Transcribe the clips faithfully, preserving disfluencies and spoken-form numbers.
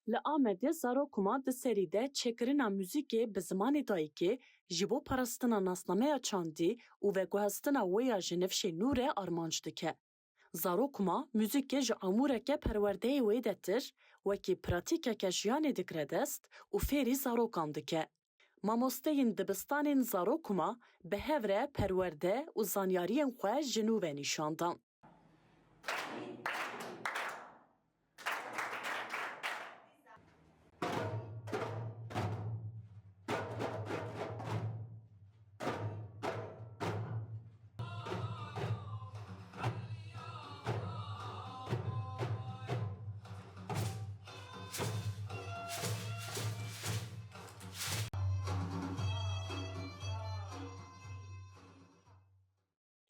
Li Amedê Zarokuma di serî de çêkirina muzîkê bi zimanê dayikê ji bo parastina nasnameya çandî û veguhestina wê ya ji nifşê nû re armanc dike. Zarokuma muzîkê ji amûreke perwerdeyê wêdetir, wekî pratîkeke jiyanê digire dest û fêrî zarokan dike. Mamosteyên dibistanên Zarokuma bi hev re perwerde û zanyariyên xwe ji nû ve nîşan dan.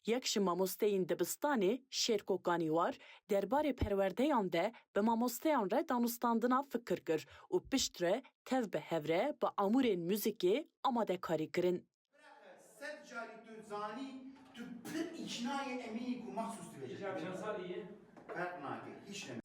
Yek ji mamosteyên dibistanê Şêrko Kanîwar derbarê perwerdeyan de bi mamosteyan re danûstandina fikir kir û piştre tev bi hev re bi amûrên muzîkê amadekarî kirin. Sed carî tu zanî, tu pir îknayê Emînî ku maxsûs dibêje. Îcar çend salî ye? Ferq nake, hiç ne.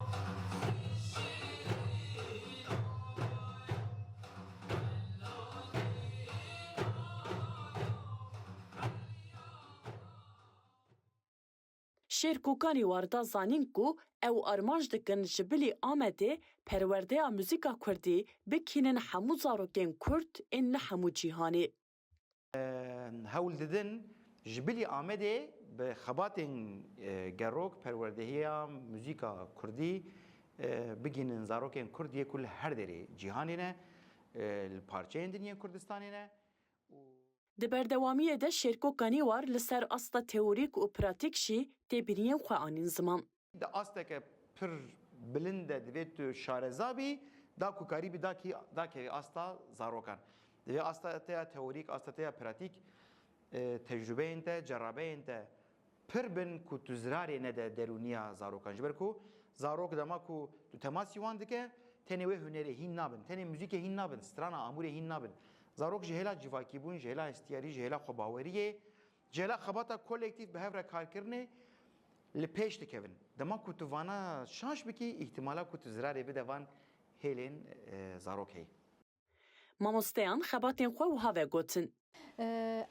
Şêrko Kanîwar da zanîn ku ew armanc dikin ji bilî Amedê perwerdeya muzîka kurdî bikînin hemû zarokên kurd ên li hemû cîhanê. Hewl didin ji bilî Amedê bi xebatên gerok perwerdehiya muzîka kurdî bigihînin zarokên kurd yê ku li her derê cîhanê ne, li parçeyên din yên Kurdistanê ne û Di berdewamiyê de Şêrko Kanîwar li ser asta teorîk û pratîk jî têbîniyên xwe anîn ziman. Di asteke pir bilind de divê tu şareza bî, da ku karîbî dakî dakevî asta zarokan. Divê asta te ya teorîk, asta te ya pratîk, e, tecrûbeyên te, cerabeyên te pir bin ku tu zirarê nede derûniya zarokan. Ji ber ku zarok dema ku tu temasî wan dike, tenê wê hunerê hîn nabin, tenê muzîkê hîn nabin, strana amûrê hîn nabin. Zarok ji hêla civakîbûn, ji hêla hestiyarî, ji hêla xwebaweriyê, ji hêla xebata kolektîf bi hev re karkirinê li pêş dikevin. Dema ku tu vana şaş bikî, îhtimala ku tu zirarê bide van hêlên, e, zarok heye. Mamosteyan xebatên xwe wiha vegotin.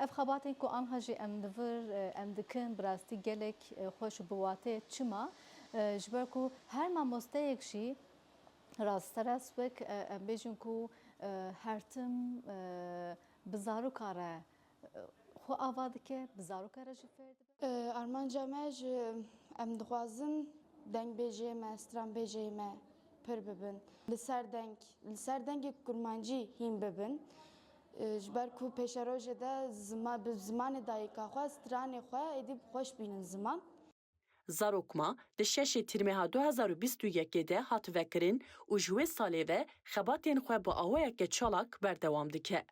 Ev xebatên ku anha jî em li vir em dikin, bi rastî gelek xweş û bi wateyê. Çima? Ji ber ku her mamosteyek jî rast, rast wek em bêjin ku her tim bi zaroka re xwe ava dike, bi zaroka re jî fêr dibe. Armanca me ji em dixwazin dengbêjê me, stranbêjê me pir bibin. Li ser deng, li ser dengê kurmancî hîn bibin. Ji ber ku pêşerojê de zima, bi zimanê dayika xwe, stranê xwe êdî xweş bînin ziman. Zarokma di şeşê Tîrmeha du hezar û bîst û yekê de hat vekirin û ji wê salê ve xebatên xwe bi awayeke çalak berdewam dike.